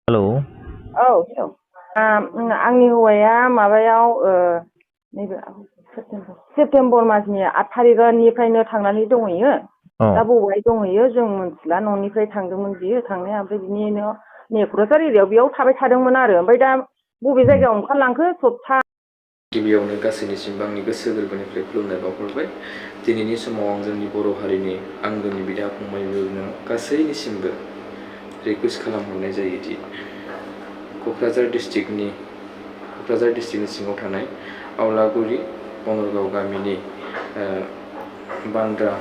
Hello. औ hello. आंनि हौवाया माबायाव नैबे सेप्तेम्बर मासनि 8 थारिखनिफ्रायनो थांनानै दंहैयो। औ दा बबेहाय दंहैयो जों मिथिला। न'निफ्राय थांदोंमोन बियो थांनाया, ओमफ्राय बिनिनो नै क'क्राझार एरियायाव बेयाव थाबाय थादोंमोन आरो। ओमफ्राय दा बबे जायगायाव ओंखारलांखो सप्ता। गिबियावनो गासैनिसिमबो आंनि गोसो गोरबोनिफ्राय खुलुमनाय बावहरबाय। दिनैनि समाव आं जोंनि बर' हारिनि आंगोनि बिदा फंबाय गासैनिसिमबो रिकुवेस्ट खालामहरनाय जायोदि क'क्राझार डिस्ट्रिक्टनि सिङाव थानाय आवलागुरि बङाइगाव गामिनि बान्द्रा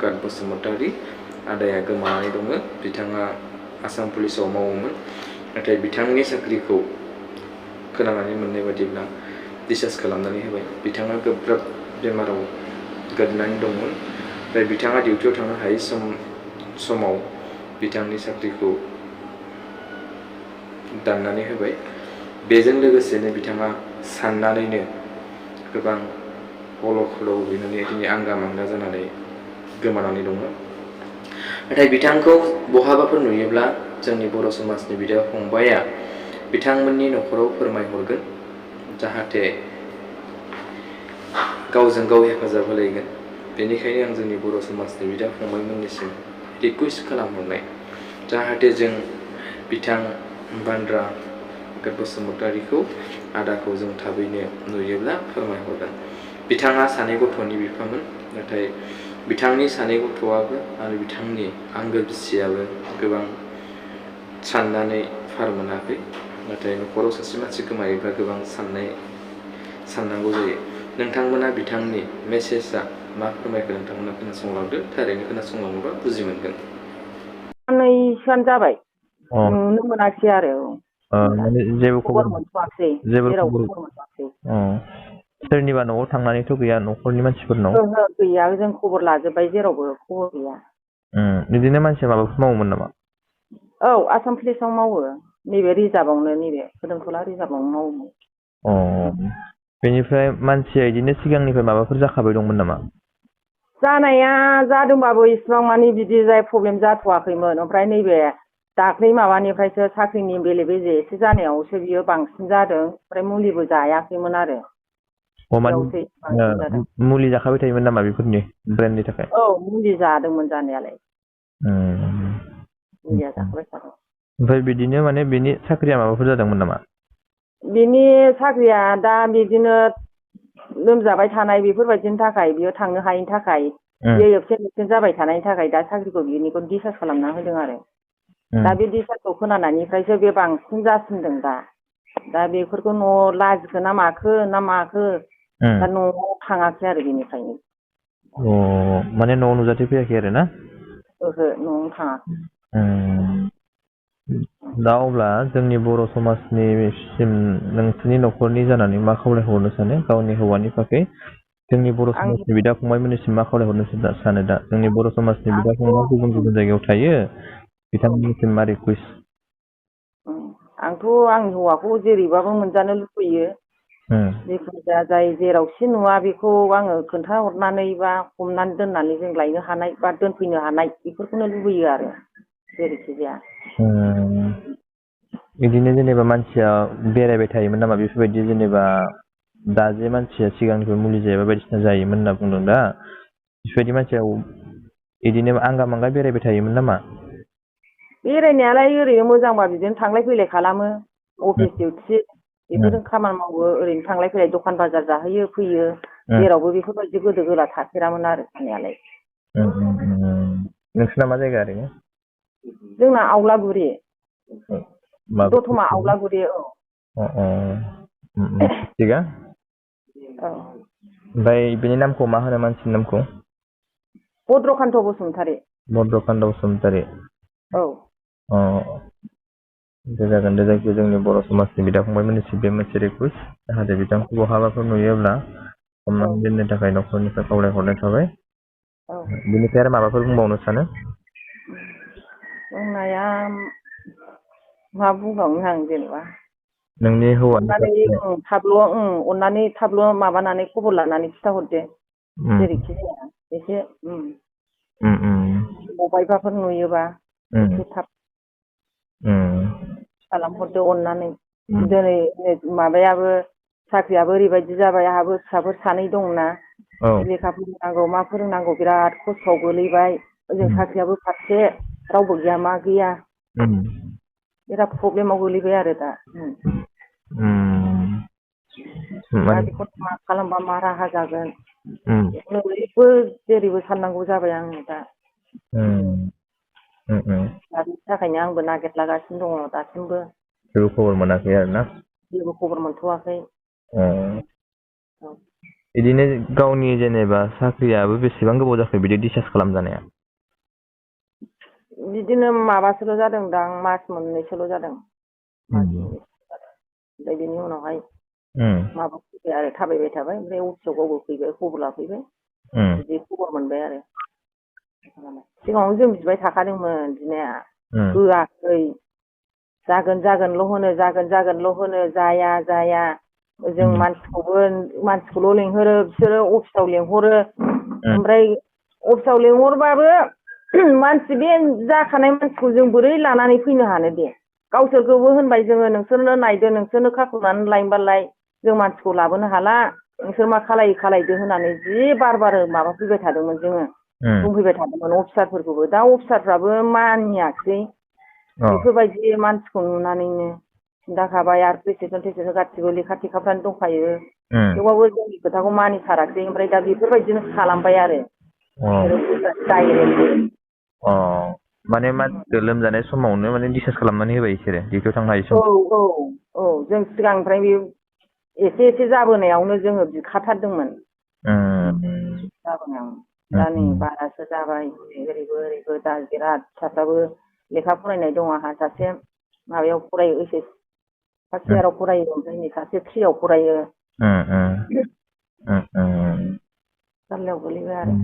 काट बसुमतारी आदाया गोमानानै दङ। बिथाङा आसाम पुलिसाव मावोमोन, नाथाय बिथांनि साख्रिखौ खोनानानै मोननाय बादिब्ला डिसचार्ज खालामनानै होबाय। बिथाङा गोब्राब बेमाराव गोग्लैनानै दंमोन। ओमफ्राय बिथाङा डिउटियाव थांनो हायै समाव बिथांनि साख्रिखौ दाननानै होबाय। बेजों लोगोसेनो बिथाङा साननानैनो गोबां अलख गोलैनानै दिनै आंगा मांगा जानानै गोमानानै दङ। नाथाय बिथांखौ बहाबाफोर नुयोब्ला जोंनि बर' समाजनि बिदा फंबाया बिथांमोननि न'खराव फोरमायहरगोन, जाहाथे गावजों गाव हेफाजाब होलायगोन। बेनिखायनो आं जोंनि बर' समाजनि बिदा फंबायमोननिसिम रिकुवेस्ट खालामहरनाय, जाहाथे जों बिथां बान्द्रा काट बसुमतारीखौ आदाखौ जों थाबैनो नुयोब्ला फोरमायहरगोन। बिथाङा 2 गथ'नि बिफामोन, नाथाय बिथांनि 2 गथ'आबो आरो बिथांनि आंगो बिसियाबो गोबां साननानै पार मोनाखै। नाथाय न'खराव सासे मानसि गोमायोब्ला गोबां साननांगौ जायो। नोंथांमोना बिथांनि मेसेजआ मा फोरमायखो नोंथांमोना खोनासंलांदो। थारैनो खोनासंलाङोबा बुजि मोनगोन। साननैसोआनो जाबाय, अ नुनो मोनाखै आरो। दा माने जेबो खबर मोनथ'वाखै, जेरावबो खबर मोनथ'वाखै। सोरनिबा न'आव थांनानैथ' गैया, न'खरनि मानसिफोरनाव? ओहो गैया, जों खबर लाजोब्बाय, जेरावबो खबर गैया। बिदिनो मानसिया माबाफोर मावोमोन नामा? औ, आसाम पुलिसाव मावो। नैबे रिजार्भआवनो, नैबे खोदोमथला रिजार्भआवनो मावोमोन। बेनिफ्राय मानसिया बिदिनो सिगांनिफ्राय माबाफोर जाखाबाय दंमोन नामा? जानाया जादोंबाबो इसिबां मानि बिदि प्रब्लेम जाथ'वाखैमोन। ओमफ्राय नैबे दाख्लै माबानिफ्रायसो साख्रिनि बेले बेजे एसे जानायावसो बियो बांसिन जादों। ओमफ्राय मुलिबो जायाखैमोन आरो। बेयावसो बांसिन जादों। मुलि जाखाबाय थायोमोन नामा बेफोरनि ब्रेननि थाखाय? औ, मुलि जादोंमोन जानायालाय। मुलिया जाखाबाय थादों। ओमफ्राय बिदिनो माने बेनि साख्रिया माबाफोर जादोंमोन नामा? बिनि साख्रिया दा बिदिनो लोमजाबाय थानाय बेफोरबायदिनि थाखाय, बियो थांनो हायिनि थाखाय, बियो एबसेन्ट जाबाय थानायनि थाखाय दा साख्रिखौ बिनिखौ डिसचार्ज खालामना होदों आरो। दा बे डिसचार्जखौ खोनानायनिफ्रायसो बे बांसिन जासिनदों दा। दा बेफोरखौ न'आव लाजिखो ना माखो दा न'आव थाङाखै आरो बेनिफ्रायनो। माने न'आव नुजाथि फैयाखै आरो ना? ओहो, न'आवनो थाङाखै। दा अब्ला जोंनि बर' समाजनिसिम नोंसोरनि न'खरनि जानानै मा खावलायहरनो सानो गावनि हौवानि फागै? जोंनि बर' आंनि समाजनि बिदा फंबायमोननिसिम मा खावलायहरनो सानो दा? जोंनि बर' समाजनि बिदा आंथ' फंबाय गुबुन गुबुन जायगायाव थायो, बिथांमोननिसिम मा रिकुवेस्ट? आंथ' आंनि हौवाखौ जेरैबाबो मोनजानो लुबैयो। जिखुनु जाया, जाय जेरावखि नुवा बेखौ आङो खोन्थाहरनानै बा हमनानै दोननानै जों लायनो हानाय बा दोनफैनो हानाय, बेफोरखौनो लुबैयो आरो जेरैखि जाया। बिदिनो जेनेबा मानसिया बेरायबाय थायोमोन नामा बेफोरबायदि? जेनेबा दा जे मानसिया सिगांनिफ्राय मुलि जायाबा बायदिसिना जायोमोन होनना बुंदों, दा बेफोरबायदि मानसिया बिदिनो आंगा मांगा बेरायबाय थायोमोन नामा? बेरायनायालाय ओरैनो मोजांबा बिदिनो थांलाय फैलाय खालामो। अफिस डिउटि बेफोरजों खामानि मावो, ओरैनो थांलाय फैलाय दखान बाजार जाहैयो फैयो। जेरावबो बेफोरबायदि गोदो गोला थाफेरामोन आरो थानायालाय। नोंसोरना मा जायगा ओरैनो? जोंना आवलागुरि, दतमा आवलागुरि। औ। थिगा। औ। ओमफ्राय बेनि नामखौ मा होनो, मानसिनि नामखौ? भद्रकान्त बसुमतारी। भद्रकान्त बसुमतारी। औ। दे जागोन दे, जायखिया जोंनि बर' समाजनि बिदा फंबायमोननिसिम बे मोनसे रिकुवेस्ट, जाहाथे बिथांखौ बहाबाफोर नुयोब्ला औ हमनानै दोननो थाखाय न'खरनिफ्राय खावलायहरनाय थाबाय। औ। बेनिफ्राय आरो माबाफोर बुंबावनो सानो? बुंनाया मा बुंबावनो आं जेनेबा। नोंनि हौवानि फारसे अननानै थाबल' माबानानै खबर लानानै खिथाहरदो, जेरैखि जाया एसे। बबेहायबाफोर नुयोबा एसे थाब खालामहरदो अननानै दिनै माबायाबो साख्रियाबो ओरैबायदि जाबाय आंहाबो फिसाफोर सानै दंना औ लेखा फोरोंनांगौ मा फोरोंनांगौ बिराद खस्थ'आव गोलैबाय ओजों साख्रियाबो फारसे रावबो गैया मा गैया बिराद प्रब्लेमाव गोलैबाय आरो दा दा बेखौ मा खालामबा मा राहा जागोन ओरैबो जेरैबो साननांगौ जाबाय आङो दा बिनि थाखायनो आंबो नागिरलागासिनो दङ दासिमबो जेबो खबर मोनाखै आरो ना जेबो खबर मोनथ'वाखै बिदिनो गावनि जेनेबा साख्रियाबो बेसेबां गोबाव जाखो बिदि डिसार्ज खालामजानाया बिदिनो माबासोल' जादोंदां मास मोननैसोल' जादों ओमफ्राय बेनि उनावहाय माबा फैबाय आरो थाबायबाय थाबाय ओमफ्राय अफिसाव गावबो फैबाय खबर लाफैबाय बिदि खबर मोनबाय आरो सिगाङावनो जों बिबाय थाखादोंमोन बिनाया होआखै जागोन जागोनल' होनो जाया जों मानसिखौल' लेंहरो बिसोरो अफिसाव लेंहरो ओमफ्राय अफिसाव लेंहरबाबो मानसि बे जाखानाय मानसिखौ जों बोरै लानानै फैनो हानो दे गावसोरखौबो होनबाय जोङो नोंसोरनो नायदो नोंसोरनो खाथ'नानै लायनोबालाय जों मानसिखौ लाबोनो हाला नोंसोर मा खालायदो होननानै जि बार माबा फैबाय थादोंमोन जोङो बुंफैबाय थादोंमोन अफिसारफोरखौबो दा अफिसारफ्राबो मानियाखिसै बेफोरबायदि मानसिखौ नुनानैनो खिन्थाखाबाय आरो प्रेसिडेन्ट गासिबो लेखा थेखाफ्रानो दंखायो थेवबाबो जोंनि खोथाखौ मानिथाराखै ओमफ्राय दा बेफोरबायदिनो खालामबाय आरो माने मानसिखौ लोमजानाय समावनो माने डिसार्ज खालामनानै होबाय बिसोरो डिउटियाव थांनो हायै समाव जों सिगांनिफ्राय बे एसे जाबोनायावनो जोङो बिखाथारदोंमोन जाबोनायाव दा नै बारासो जाबाय ओरैबो दा बिराद फिसाफ्राबो लेखा फरायनाय दं आंहा सासे माबायाव फरायो ओइस एस फार्स्ट इयाराव फरायो ओमफ्राय नै सासे 3 आव फरायो जारलायाव गोलैबाय आरो